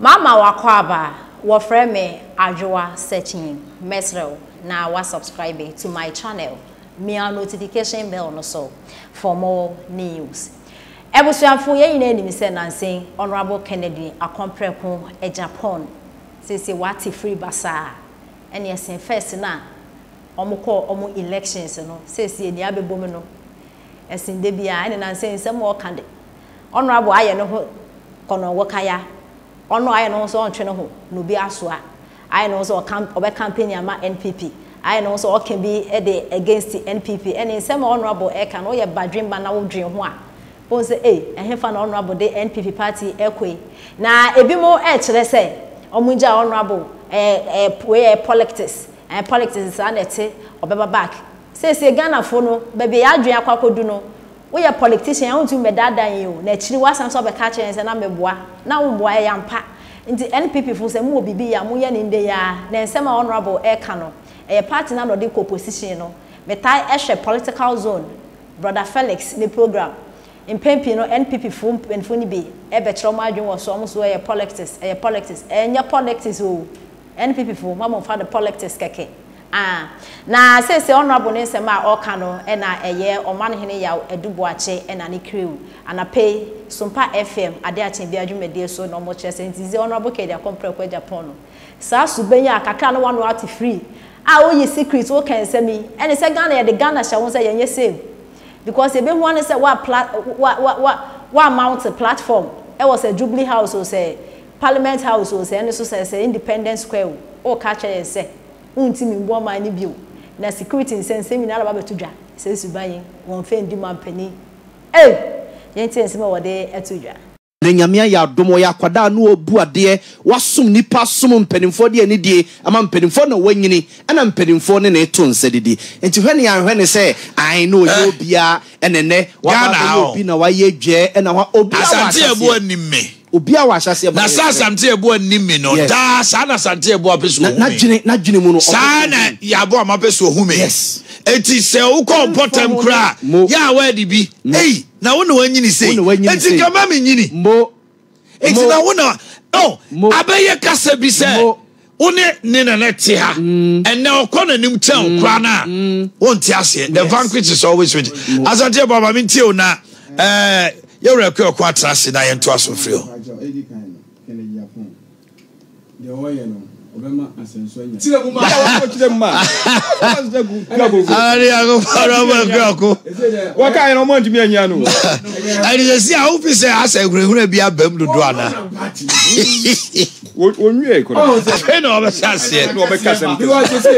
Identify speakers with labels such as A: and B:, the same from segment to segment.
A: Mama w'akwaaba, wɔfrɛ me Adwoa Sekyim, mɛsrɛ wo na wa subscribe to my channel, mia notification bell no so for more news. Abusuafo yɛn nyinaa nim sɛ nansa yi Honourable Kennedy Akɔmprɛko Agyapong seesei wate firi basaa ɛne ɛsen first no a wɔn kɔɔ wɔn elections no seesei nea abɛbɔ mu no ɛsen da biara ɛne nansa yi nsɛm a ɔka de Honourable ayɛ ne ho kɔnɔngo kaya, ɔno ayɛ ne ho sɛ ɔntwe ne ho na obi asoa, ayɛ ne ho sɛ ɔka ɔbɛ campaign ama NPP, ayɛ ne ho sɛ ɔka bi de against NPP, ɛne nsɛm a Honourable ɛka no woyɛ badwemba na wodwen ho a, bohu sɛ ei ɛhefa na Honourable de NPP party ɛkɔ yi. Na ebinom ɛkyerɛ sɛ ɔmo ngyaa Honourable ɛɛ ɛɛ wei ɛyɛ politics, ɛɛ politics saa na ɛte ɔbɛba back. Seesei Ghanafoɔ no baabi a yɛn adwene akɔ akɔdu no Woyɛ politician a wontumi mmɛdaadaa yɛn o, na akyiri woasan nso abɛka akyerɛ yɛn sɛ na meboa, na womboa, ɛyɛ ampa. Nti NPP fo sɛ mowɔ biribi yɛ a monyɛ no ndɛ yi ara, na nsɛm a Honourable ɛreka no, ɛyɛ party no a na ɔde kɔ opposition no. Metaa hwɛ political zone, Brother Felix ne program, mpɛn pii no NPP fo mpanyinfoɔ no bi bɛkyerɛ wɔn adwene wɔ so, wɔn nso ɛyɛ politics, ɛyɛ politics, ɛnyɛ politics o, NPP fo mma momfa no politics kɛkɛ. Ah, na seesei Honourable ne nsɛm a ɔreka no na ɛyɛ Ɔmanhene Yaw Adu Boakye na ne crew. Anapa yi, Sompa FM, Ade Akye Biara dwumadie so na wɔkyerɛ sɛ nti dze Honourable Kennedy Akompreko Agyapong no saa suban yi a kakra na wano ate free a woyi secret woka nsɛm yi ɛne sɛ Ghana yɛde Ghana hyɛ wo nsa yɛnyɛ same because yɛbɛhu ane sɛ wa pla wa wa wa wa mount platform ɛwɔ sɛ Jubilee House o sɛ Parliament House o sɛ ɛne so sɛ sɛ Independence Square o woka kyerɛ yɛn sɛ Wontumi mbu ɔman no bio na security nsɛnsɛm nyinaa na wɔabɛto dwa sɛ suban yi wɔmfa ndi mampanin ei! Yɛntie nsɛm a wɔde ato dwa.
B: Na Nyame ayɛ adom ɔyɛ akwadaa na ɔbu adeɛ wasom nipa asom mpaninfoɔ de anidie ama mpaninfoɔ na wanyini ɛna mpaninfoɔ ne no reto nsa didi nti hwɛ ne anhwɛ ne sɛ ae na ɔnyɛ obiara ɛna ɛnɛ waba
C: Ghana ha
B: abɛyɛ
C: o.
B: obi na wayɛ dwɛɛ ɛna hɔ obiara wɔ
C: Asante Yeboah
B: ahyɛseɛ
C: nim me.
B: obiara wɔ ahyɛseɛ
C: Na
B: ba
C: sɛ
B: yɛsrɛ
C: Asante Yeboah nnim me no,
B: yes
C: daa saa na Asante Yeboah pɛ sɛ
B: na
C: ɔhu me.
B: n'adwene n'adwene mu no ɔpɛ
C: Saa
B: sɛ
C: na
B: ɔhu wo
C: Yeboah ma pɛ sɛ ɔhu me.
B: yes
C: Enti sɛ wokɔ
B: ɛmfa
C: mpɔtam
B: ho ne
C: koraa a,
B: mo
C: yɛ a woadi bi.
B: mo
C: Ei, na wo na woanyini
B: wo
C: sei.
B: na wanyini
C: Enti
B: sei
C: nka ma menyini.
B: mo
C: Enti
B: mo
C: na wo na, oh,
B: mo
C: abɛyɛ kasa bi sɛ
B: mo
C: wo ne ne nana te ha. Ɛnnɛ ɔkɔ n'anim kyɛn wo koraa no a, wonte aseɛ. The
B: yes
C: vanquish is always with.
B: mo
C: Asante Yeboah ma mentie o na eh, yɛwura Akua Ɔko atena ase na yɛntoa so mfiri hɔ.
D: Deɛ ɔyɛ no, ɔbɛma asɛnso anya.
E: Kyerɛ mu ma. Kyerɛ mu ma.
C: Awurade Nyankopɔn na ɔma akuako.
E: Wɔka yɛn ɔmo antumi anyia no.
C: Ɛne sɛ si a wofi sɛ asɛ hurahura bi abam dodo ana.
E: Wɔnwie koraa.
C: Afei na ɔbɛhyɛ aseɛ.
E: Na ɔbɛka asɛm kɛse.
D: Because sɛ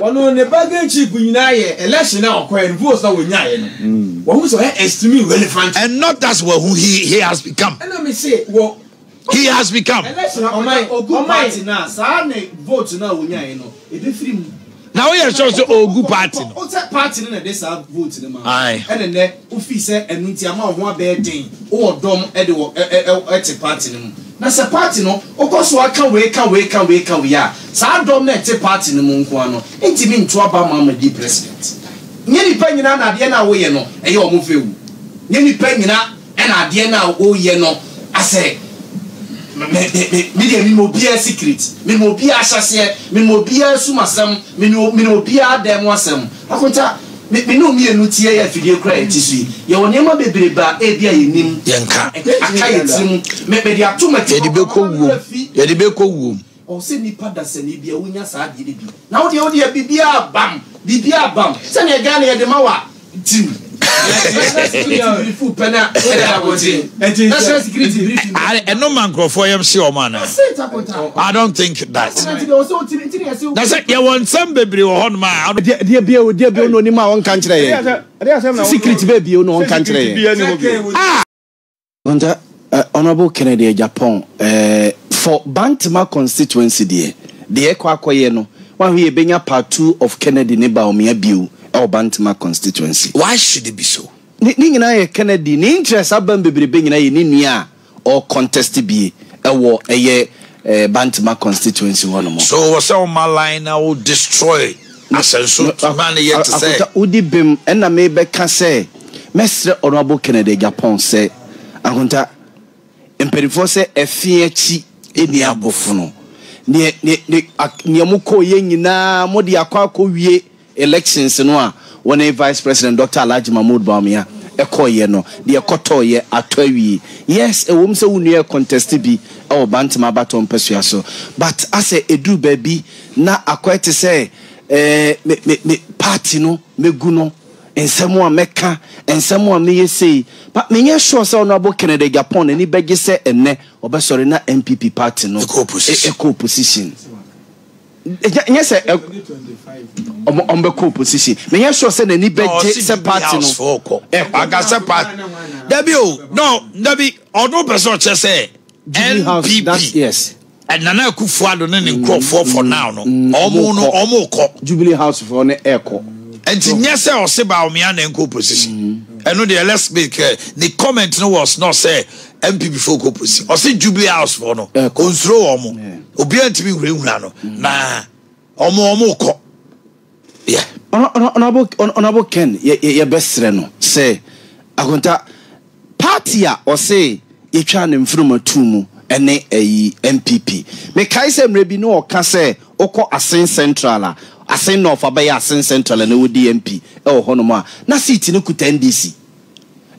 D: ɔno ne bargain chip nyinaa yɛ election a ɔkɔɛ no votes na wɔnyaeɛ no. Wɔn sɛ ɔyɛ extremely relevant.
C: And not that's what he has become.
D: Ɛna me se wɔ
C: He has become.
D: Election
F: Ɔman
D: ɔman
F: ogu party no a saa ne vote no a onyae no ebefiri mu.
C: Na woyɛ sure sɛ ogu party no?
F: O sɛ party no na ɛde saa vote no ma wo.
C: Aye.
F: Ɛna nnɛ wofii sɛ ɛno nti ama wo ho abɛyɛ den wowɔ dɔm de wɔ ɛ ɛ ɛte party no mu. Na sɛ party no wokɔ so ara ka wei ka wei ka wei ka wei a saa dɔm no a ɛte party no mu nko ara no ntumi nto aba mma ammɛdi president. Nyɛ nnipa nyinaa na adeɛ no a woyɛ no ɛyɛ wɔn fɛ o. Nyɛ nnipa nyinaa. Ɛna adeɛ no a woyɛ no asɛ me me me me deɛ menim obiara secret, menim obiara ahyɛseɛ, menim obiara sum asɛm, menim menim obiara dan mu asɛm. Akonta, me me ne wo mmienu tie yɛ afidie koraa a yɛte so yi, yɛwɔ nneɛma bebrebe a ebi a yɛnim,
C: Yɛnka.
F: aka yɛn tirim, me mede ato m'ati
C: Yɛde
F: hɔ,
C: bɛkɔ
F: mama me
C: wuom.
F: werɛ afi.
C: Yɛde bɛkɔ wuom.
F: Ɔwɔ sɛ nipa dasani bia wonya saa adeɛ no bi na wodeɛ wodeɛ biribiaa bam biribiaa bam sɛdeɛ Ghana yɛde ma wo a tim national security brief pɛ na ɛde abɔnten national security brief
C: Ɛno ma nkurɔfoɔ yam hye wɔn anaa?
F: That's it akonta.
C: I don't think that.
F: President deɛ ɔwɔ sɛ wotiri nti na yɛsɛ
C: Na sɛ yɛwɔ nsɛm bebree wɔ hɔnom a.
B: Deɛ bio deɛ bio na onim a ɔnka nkyerɛ yɛn secret bɛɛ bio na ɔnka nkyerɛ yɛn.
C: Ah!
B: Nta eh, Honourable Kennedy Agyapong eh, for Bantama constituency deɛ, deɛ ɛkɔ akɔyɛ no, wanhwɛ yɛbɛnya part 2 of Kennedy ne Bawumia bio ɛwɔ Bantama constituency.
C: Why should it be so?
B: Ne ne nyinaa yɛ Kennedy, ne interest abam bebrebe nyinaa yɛ ne nua a ɔɔ contest bie ɛwɔ ɛyɛ eh, Bantama constituency hɔ nom.
C: So wɔ sɛ woma line na wo destroy asɛnso ma no yɛ te sɛ.
B: Akonta, wodi bem, ɛna mebɛka sɛ mɛsrɛ Honourable Kennedy Agyapong sɛ, Akonta, mpanimfoɔ sɛ ɛfe akyi. Ɛnni abofono. Neɛ, neɛ, ne, ak, neɛ mokɔeɛ nyinaa mode akɔ akɔwie elections no a wɔne Vice President Doctor Alhaji Mahmood Bawumia kɔeɛ no, deɛ ɛkɔtɔeɛ atɔ awie. Yes, ɛwom sɛ wo nua ɛcontest bi wɔ Bantama abatoɔ mpasua so, but asɛ ɛduru baabi na akɔyɛ te sɛ eh, me, me, me party no mɛgu no, nsɛm a mɛka, nsɛm a meyɛ sei, but menyɛ sure sɛ Honourable Kennedy Agyapong n'ani bɛgye sɛ ɛnnɛ ɔbɛsɔre na NPP party no
C: Ɛkɔ opposition.
B: ɛkɔ opposition. Nyɛ sɛ ɔmo ɔmo bɛkɔ opposition. Menyɛ sure sɛ n'ani bɛgye sɛ party no
C: ɛkɔ.
B: ɛkɔ.
C: Akasɛ party. Dabi o, no, dabi, ɔno pɛ sɛ ɔkyerɛ sɛ
B: Jubilee House, that's
C: NPP,
B: yes.
C: Nana Akufo-Addo ne ne nkurɔfoɔ for now no, ɔmo no, ɔmo kɔ.
B: Jubilee House foɔ no ɛkɔ.
C: Nti nyɛ sɛ ɔse Bawumia na ɛnkɔ opposition. Ɛno deɛ let's be clear, ne comment no was not sɛ NPP foɔ kɔ opposition. Ɔse Jubilee House foɔ no, ɔnsuro wɔn. Obiara ntumi nhunahuna no. Na ɔmo ɔmo kɔ. Yeah.
B: Honourable Honourable Ken yɛ yɛ yɛbɛsrɛ no sɛ Akonta party a ɔse yɛtwaa ne mframa tuu mu ɛne ɛyi NPP. Mekae sɛ mmerɛ bi ne ɔka sɛ wokɔ Asen Central a Asen North abɛyɛ Asen Central a na wodi MP ɛwɔ hɔnom a na seat no kuta NDC.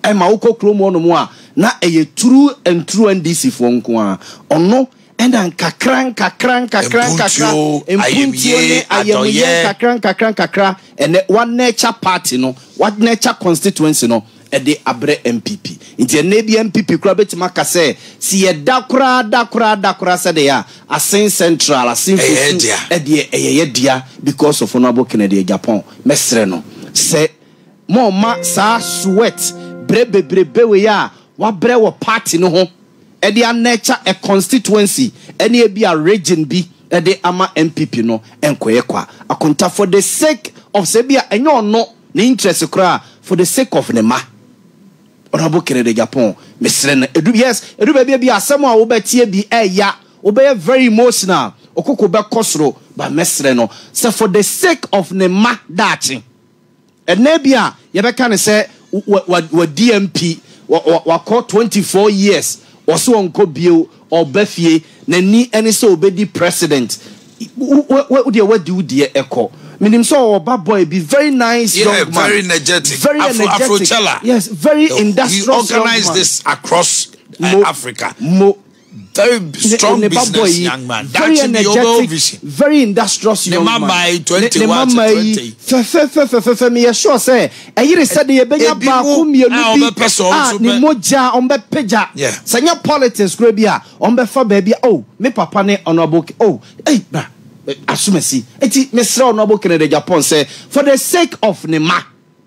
B: Ɛma wokɔ kurom hɔnom a na ɛyɛ true and true NDC foɔ nko ara. Ɔno Ɛna nkakra nkakra nkakra nkakra,
C: Mpuntuo,
B: mpuntuo ne
C: ayamye,
B: ayamyɛ
C: adɔyɛ.
B: nkakra nkakra nkakra, ɛnɛ wa nurture party no, wa nurture constituency no ɛde abrɛ NPP. Nti ɛnɛ bi NPP koraa bɛtumi aka sɛ, si yɛ da koraa da koraa da koraa sɛdeɛ a, Asen Central, Asen
C: Ɛyɛ yɛ
B: Fosu
C: dea.
B: ɛdeɛ ɛyɛ yɛ dea because of Honourable Kennedy Agyapong. Mɛsrɛ no sɛ mɔmma saa sweat brɛ bebrebe wei a wabrɛ wɔ party no ho de a nurture a constituency ne ebia region bi de ama NPP no nkɔyɛ kwa. Akonta for the sake of sɛ ebia ɛnyɛ ɔno ne interest koraa for the sake of ne mma. Honourable Kennedy Agyapong mesrɛ no edu yes edu baabi ebia asɛm a wobɛteɛ bi ɛya wobɛyɛ very emotional okoko bɛkɔ soro but mɛsrɛ no sɛ for the sake of ne mma daakye. Ɛnnɛ ebia yɛbɛka no sɛ wadi MP, wakɔ 24 years, ɔse ɔnkɔ bio, ɔba fie, n'ani ne sɛ ɔbɛdi president. Wo deɛ wadi wo deɛ kɔ. Menim sɛ ɔwɔ ba boy bi, very nice young man.
C: Yeah, very energetic.
B: Very energetic.
C: Afrochella.
B: Yes, very industrious young man.
C: He organized this across Africa.
B: Mo.
C: Very strong
B: ne, ne
C: business young man.
B: Very energetic, very industrious young man.
C: Ne mama yi 21
B: ne mama yi fɛfɛfɛfɛfɛ meyɛ sure sɛ ɛyere sɛ de yɛbɛnya baako mmienu bi a ne mogya a ɔmbɛpagya sɛ nyɛ politics kora bi a ɔmbɛfa baabi a oh me papa ne honorable oh ei bra asomasi eti mesrɛ honorable Kennedy Agyapong sɛ for the sake of ne ma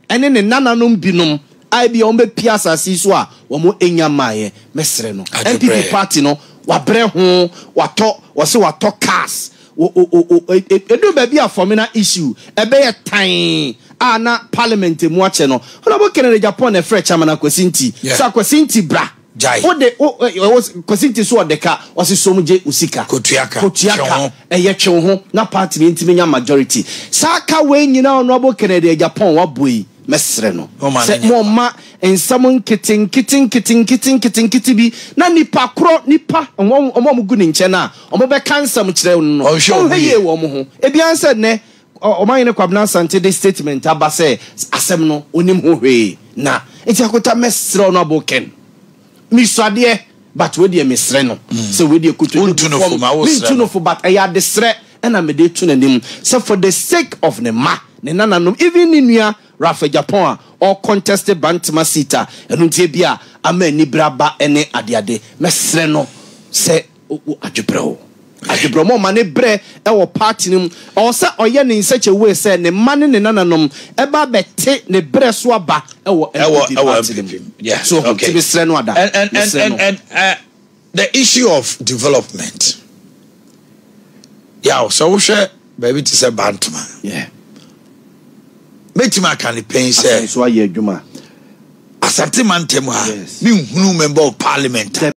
B: ɛne ne nananom binom a ebia wɔbɛpue asase yi so a wɔnnya mmaeɛ. Mɛsrɛ no. NPP party no, wabrɛ ho, watɔ, wɔse watɔ cars, o, o, o, o, e, e, ɛduru baabi a Fomena issue ɛbɛyɛ tann a na parliament mu akyɛ no, Honourable Kennedy Agyapong na ɛfrɛ Chairman Akwasi Nti sɛ Akwasi Nti bra.
C: Gyae.
B: Wo de, wo, ɛ, ɛ, wo, Kwasi Nti so ɔde ka, ɔse som gye wo sika.
C: Kotua ka.
B: Kotua
C: Twe
B: ka.
C: ho.
B: Ɛyɛ twe wo ho na party no ntumi nya majority. Saa ka wei nyinaa Honourable Kennedy Agyapong wabɔ yi, mɛsrɛ no
C: Momma no
B: sɛ
C: nyɛ kwa.
B: momma nsɛm nkete nkete nkete nkete nkete nkete bi na nipa korɔ, nipa, wɔn a wɔgu ne nkyɛn a wɔbɛka nsɛm kyerɛ no no,
C: Ɔnhwɛ wɔn
B: ɔnhwɛ
C: yie.
B: yie wɔ wɔn ho. Ebi ara ne sɛ nnɛ Ɔmanhene Kwabena Asante de statement aba sɛ asɛm no onim ho hwee na nti Akonta mɛsrɛ Honourable Ken mesuadeɛ but wei deɛ mesrɛ no sɛ wei deɛ kotodwe gu fam mentu no fo but ɛyɛ adesrɛ ɛna mede to n'anim sɛ for the sake of ne mma ne nananom even ne nua Ralph Agyapong a ɔrecontest Bantama seat a ɛno nti ebia ama anibere aba ne adeade mɛsrɛ no sɛ O o adwebrɛ o adwebrɛ ɔma ɔma ne brɛ wɔ party no mu ɔwɔ sɛ ɔyɛ ne nsɛkyɛwee sɛ ne mma ne ne nananom ɛba abɛte ne brɛ so aba wɔ
C: Ɛwɔ
B: NPP
C: ɛwɔ
B: party no
C: NPP
B: mu
C: mu. Yeah.
B: so ho
C: Okay.
B: nti mesrɛ no ada
C: And and and
B: mesrɛ
C: and
B: no.
C: and the issue of development. Yaw, sɛ wohwɛ baabi te sɛ Bantama.
B: Yeah.
C: Mɛtumi aka ne pɛn sɛ
B: Asɛnso ayɛ adwuma.
C: Asante mantam ha
B: Yes.
C: menhunu member of parliament a.